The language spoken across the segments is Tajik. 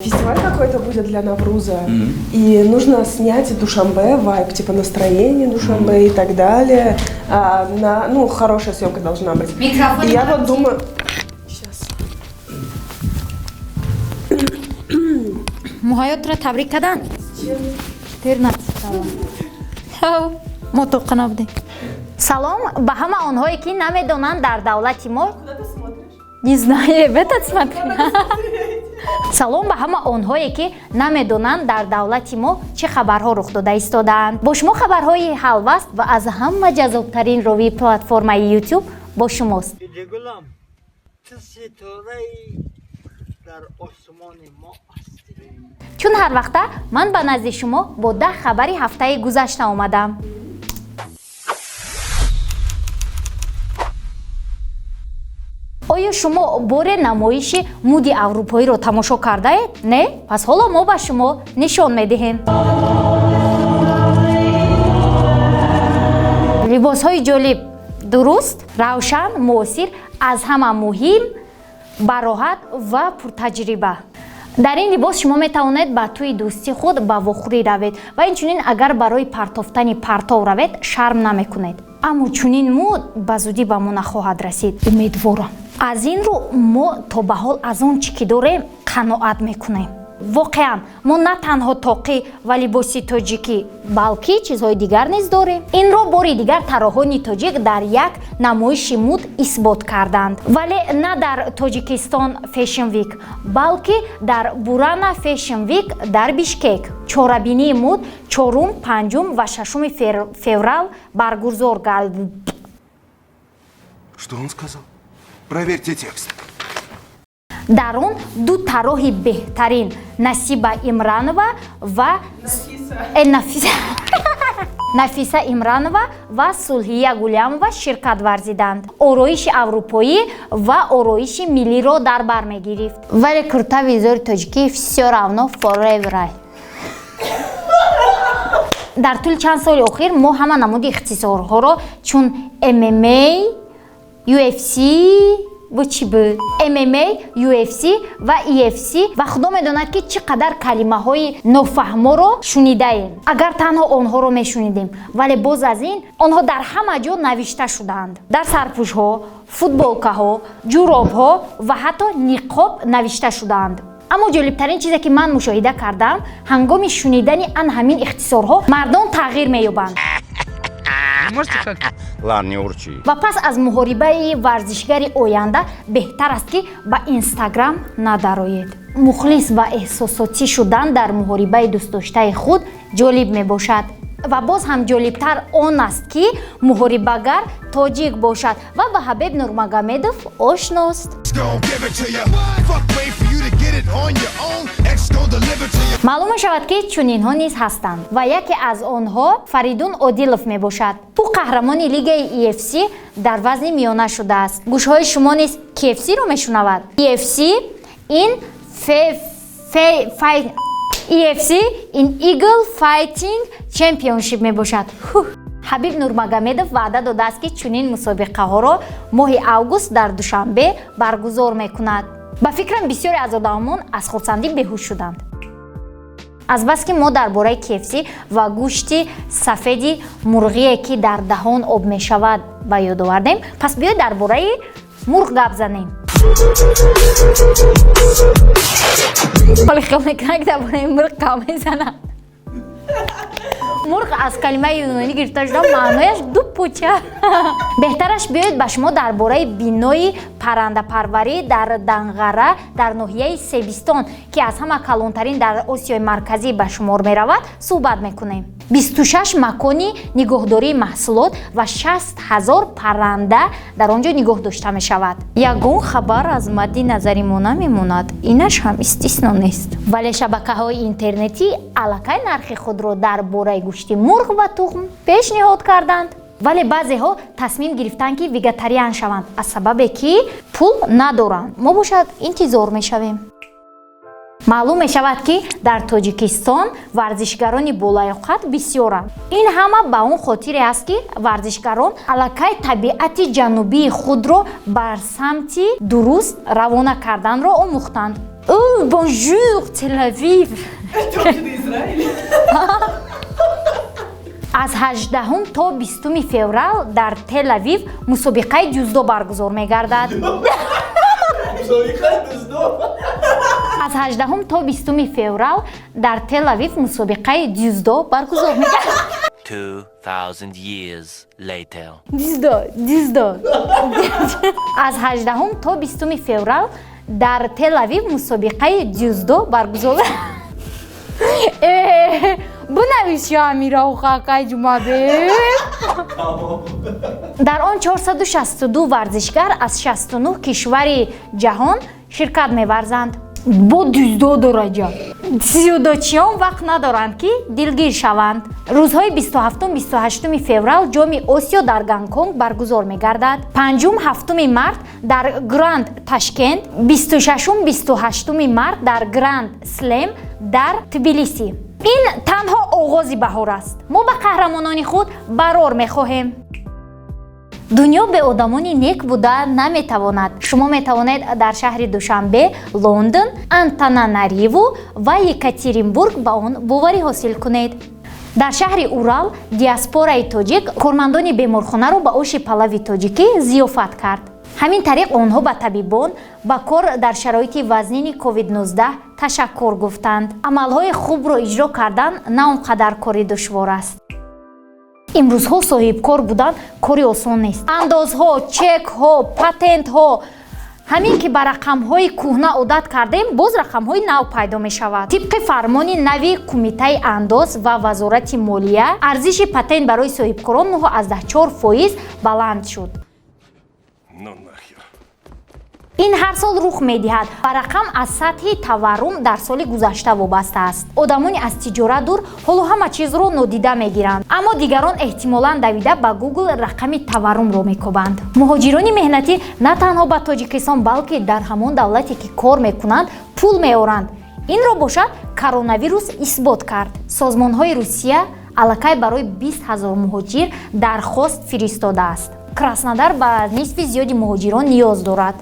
Фестиваль какой-то будет для Навруза, и нужно снять Душанбе, вайб, типа настроение Душанбе и так далее. Ну, хорошая съемка должна быть. Микрофон. И я вот думаю. Сейчас. Муҳаётро табрик карданд. Дер насидам, мо тоқа набудем. Салом ба ҳама онҳое, ки намедонанд, дар давлати мо. Куда ты смотришь? Не знаю, в этот смотри. Салом ба ҳама онҳое, ки намедонанд, дар давлати мо чӣ хабарҳо рух дода истодаанд. Бо шумо хабарҳои ҳалваст ва аз ҳама ҷаззобтарин ровии платформаи YouTube бо шумост. Гулам, ту ситораи дар осмони мо ҳастӣ. Чун ҳар вақта ман ба назди шумо бо 10 хабари ҳафтаи гузашта омадам. Оё шумо боре намоиши муди аврупоиро тамошо кардаед? Не? Пас ҳоло мо ба шумо нишон медиҳем. Либосҳои ҷолиб, дуруст, равшан, муосир, аз ҳама муҳим, бароҳат ва пуртаҷриба. Дар ин либос шумо метавонед ба тӯи дӯсти худ ба вохӯрӣ равед ва инчунин агар барои партофтани партов равед, шарм намекунед. Аммо чунин муд ба зудӣ ба мо нахоҳад расид, умедворам. Аз ин рӯ мо то ба ҳол аз он чӣ ки дорем қаноат мекунем. Воқеан, мо на танҳо тоқӣ ва либоси тоҷикӣ, балки чизҳои дигар низ дорем. Инро бори дигар тарроҳони тоҷик дар як намоиши муд исбот карданд, вале на дар Тоҷикистон Fashion Week, балки дар Бурана Fashion Week дар Бишкек. Чорабинии муд 4-ум, 5-ум ва 6-уми феврал баргузор гардид. Что он сказал? Проверьте текст. Дар он ду тарроҳи беҳтарин, Насиба Имранова ва Нафиса, Нафиса Имранова ва Сулҳия Гулямова ширкат варзиданд. Ороиши аврупоӣ ва ороиши миллиро дар бар мегирифт, вале курта визори тоҷикӣ всё равно forever. Дар тӯли чанд соли охир мо ҳама намуди ихтисорҳоро, чун ММА, UFC, бо чӣ буд, ММА, UFC ва EFC ва худо медонад, ки чӣ қадар калимаҳои нофаҳморо шунидаем. Агар танҳо онҳоро мешунидем, вале боз аз ин онҳо дар ҳама ҷо навишта шудаанд: дар сарпӯшҳо, футболкаҳо, ҷуробҳо ва ҳатто ниқоб навишта шудаанд. Аммо ҷолибтарин чизе, ки ман мушоҳида кардам, ҳангоми шунидани ан ҳамин ихтисорҳо мардон тағйир меёбанд. Можете как? Ладно, не урчи. Ва пас аз муҳорибаи варзишгари оянда беҳтар аст, ки ба Инстаграм надароед. Мухлис ва эҳсосотӣ шудан дар муҳорибаи дӯстдоштаи худ ҷолиб мебошад ва боз ҳам ҷолибтар он аст, ки муҳорибагар тоҷик бошад ва ба Ҳабиб Нурмагомедов ошност. Gon' give it to ya. Fuck, wait for you to get it on your own. X gon' deliver to you. Маълум мешавад, ки чунинҳо низ ҳастанд ва яке аз онҳо Фаридун Одилов мебошад. Ӯ қаҳрамони лигаи EFC дар вазни миёна шудааст. Гӯшҳои шумо низ KFC-ро мешунавад. EFC ин EFC ин Eagle Fighting Championship мебошад. Ҳух. Ҳабиб Нурмагомедов ваъда додааст, ки чунин мусобиқаҳоро моҳи август дар Душанбе баргузор мекунад. Ба фикрам, бисёре аз одамон аз хурсандӣ беҳуш шуданд. Азбаски мо дар бораи KFC ва гӯшти сафеди мурғие, ки дар даҳон об мешавад, ба ёд овардем, пас биёед дар бораи мурғ гап занем. Ҳоле хиёл мекунам, ки дар бораи мурғ гап мезанам. Мурғ аз калимаи юнонӣ гирифта шуда, маънояш ду пуча. Беҳтараш биёед ба шумо дар бораи бинои паррандапарварӣ дар Данғара, дар ноҳияи Себистон, ки аз ҳама калонтарин дар Осиёи Марказӣ ба шумор меравад, суҳбат мекунем. 26 макони нигоҳдории маҳсулот ва 60 000 парранда дар он ҷо нигоҳ дошта мешавад. Ягон хабар аз мадди назари мо намемонад, инаш ҳам истисно нест. Вале шабакаҳои интернетӣ аллакай нархи худро дар бораи гӯшти мурғ ва тухм пешниҳод карданд. Вале баъзеҳо тасмим гирифтанд, ки вегетариан шаванд, аз сабабе ки пул надоранд. Мо бошад интизор мешавем. Маълум мешавад, ки дар Тоҷикистон варзишгарони болаёқат бисёранд. Ин ҳама ба он хотире аст, ки варзишгарон аллакай табиати ҷанубии худро бар самти дуруст равона карданро омӯхтанд. Ӯ Bonjour, Тель-Авив. Аз 18 то 20 феврал дар Тел-Авив мусобиқаи ҷуздо баргузор мегардад. Аз 18 то 20 феврал дар Тел-Авив мусобиқаи дзюдо баргузор мегардад. 2,000 years later. Дзюдо, дзюдо. Аз 18 то 20 феврал дар Тел-Авив мусобиқаи дзюдо баргузор. Бунавис ё Амира Охакай Ҷумабек. Дар он 462 варзишгар аз 69 кишвари ҷаҳон ширкат меварзанд. Бо дзюдо дораҷа. Дзюдочиён вақт надоранд, ки дилгир шаванд. Рӯзҳои 27-28 феврал Ҷоми Осиё дар Гонконг баргузор мегардад. 5-7 март дар Гранд Ташкент, 26-28 март дар Гранд Слем дар Тбилиси. Ин танҳо оғози баҳор аст. Мо ба қаҳрамонони худ барор мехоҳем. Дунё бе одамони нек буда наметавонад. Шумо метавонед дар шаҳри Душанбе, Лондон, Антананариву ва Екатеринбург ба он боварӣ ҳосил кунед. Дар шаҳри Урал диаспораи тоҷик кормандони беморхонаро ба оши палави тоҷикӣ зиёфат кард. Ҳамин тариқ онҳо ба табибон ба кор дар шароити вазнини COVID-19 ташаккур гуфтанд. Амалҳои хубро иҷро кардан на он қадар кори душвор аст. Имрӯзҳо соҳибкор будан кори осон нест. Андозҳо, чекҳо, патентҳо. Ҳамин ки ба рақамҳои кӯҳна одат кардем, боз рақамҳои нав пайдо мешавад. Тибқи фармони нави Кумитаи андоз ва Вазорати молия, арзиши патент барои соҳибкорон 9,4% баланд шуд. Ин ҳар сол рух медиҳад ва рақам аз сатҳи таваррум дар соли гузашта вобаста аст. Одамони аз тиҷорат дур ҳоло ҳама чизро нодида мегиранд, аммо дигарон эҳтимолан давида ба Гугл рақами таваррумро мекобанд. Муҳоҷирони меҳнатӣ на танҳо ба Тоҷикистон, балки дар ҳамон давлате, ки кор мекунанд, пул меоранд. Инро бошад коронавирус исбот кард. Созмонҳои Русия аллакай барои 20 ҳазор муҳоҷир дархост фиристодааст. Краснодар ба нисфи зиёди муҳоҷирон ниёз дорад.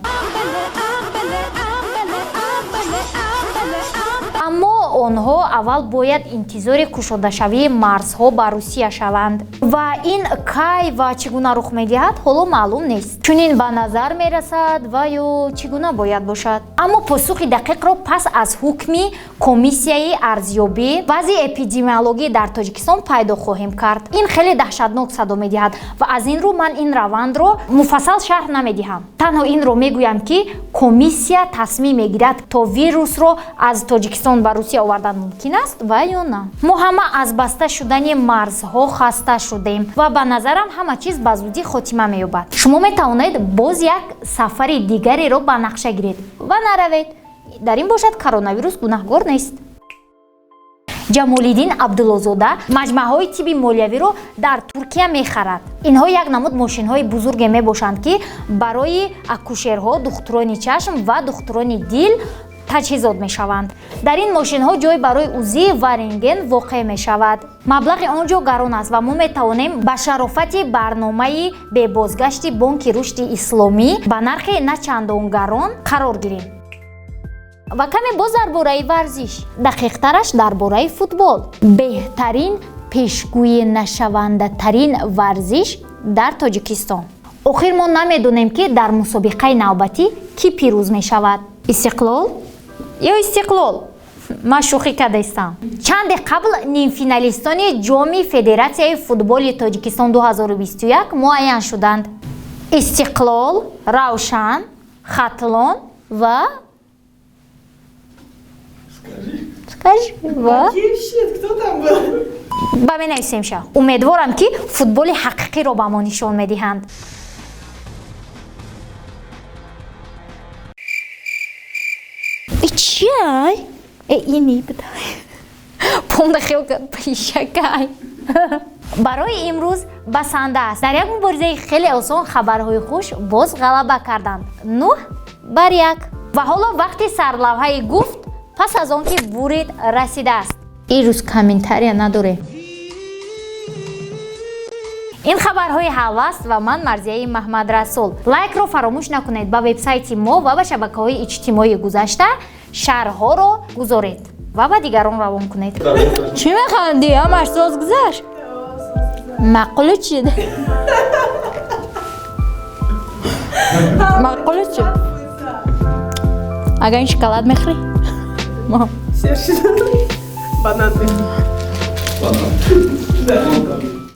Аммо онҳо аввал бояд интизори кушодашавии марзҳо ба Русия шаванд. Ва ин кай ва чӣ гуна рух медиҳад, ҳоло маълум нест. Чунин ба назар мерасад ва ё чӣ гуна бояд бошад. Аммо посухи дақиқро пас аз ҳукми комиссияи арзёбӣ вазъи эпидемиологӣ дар Тоҷикистон пайдо хоҳем кард. Ин хеле даҳшатнок садо медиҳад ва аз ин рӯ ман ин равандро муфассал шарҳ намедиҳам. Танҳо инро мегӯям, ки комиссия тасмим мегирад, то вирусро аз Тоҷикистон ба Русия овардан мумкин аст ва ё на. Мо ҳама аз баста шудани марзҳо хаста шудем ва ба назарам ҳама чиз ба зудӣ хотима меёбад. Шумо метавонед боз як сафари дигареро ба нақша гиред ва наравед. Дар ин бошад коронавирус гунаҳгор нест. Ҷамолиддин Абдуллозода маҷмааҳои тибби молиявиро дар Туркия мехарад. Инҳо як намуд мошинҳои бузурге мебошанд, ки барои акушерҳо, духтурони чашм ва духтурони дил таҷҳизот мешаванд. Дар ин мошинҳо ҷой барои УЗИ ва рентген воқеъ мешавад. Маблағи он ҷо гарон аст ва мо метавонем ба шарофати барномаи бебозгашти Бонки Рушди Исломӣ ба нархи на чандон гарон қарор гирем. Ва каме боз дар бораи варзиш, дақиқтараш дар бораи футбол. Беҳтарин, пешгӯинашавандатарин варзиш дар Тоҷикистон. Охир мо намедонем, ки дар мусобиқаи навбатӣ кӣ пирӯз мешавад. Истиқлол ё Истиқлол? Ман шӯхӣ кардаистам. Чанде қабл нимфиналистони Ҷоми Федератсияи футболи Тоҷикистон 2021 муайян шуданд. Истиқлол, Равшан, Хатлон ва Скажи, ва? Кто там был? Ба менависем ша. Умедворам, ки футболи ҳақиқиро ба мо нишон медиҳанд. Чиай? Ини буда. Помда хел пишакай. Барои имрӯз басанда аст. Дар як муборизаи хеле осон хабарҳои хуш боз ғалаба карданд. 9-1. Ва ҳоло вақти сарлавҳаи гуфт пас аз он ки бурид расидааст. Ин рӯз комментария надорем. Ин хабарҳои ҳаваст ва ман Марзияи Маҳмадрасул. Лайкро фаромӯш накунед, ба вебсайти мо ва ба шабакаҳои иҷтимоӣ гузашта. Шарҳҳоро гузоред ва ба дигарон равон кунед. Чӣ механдӣ? Ҳамаш соз гузашт. Маъқулу чи? Маъқулу чи? Агар ин шоколад мехӯрӣ? Банан. Банан.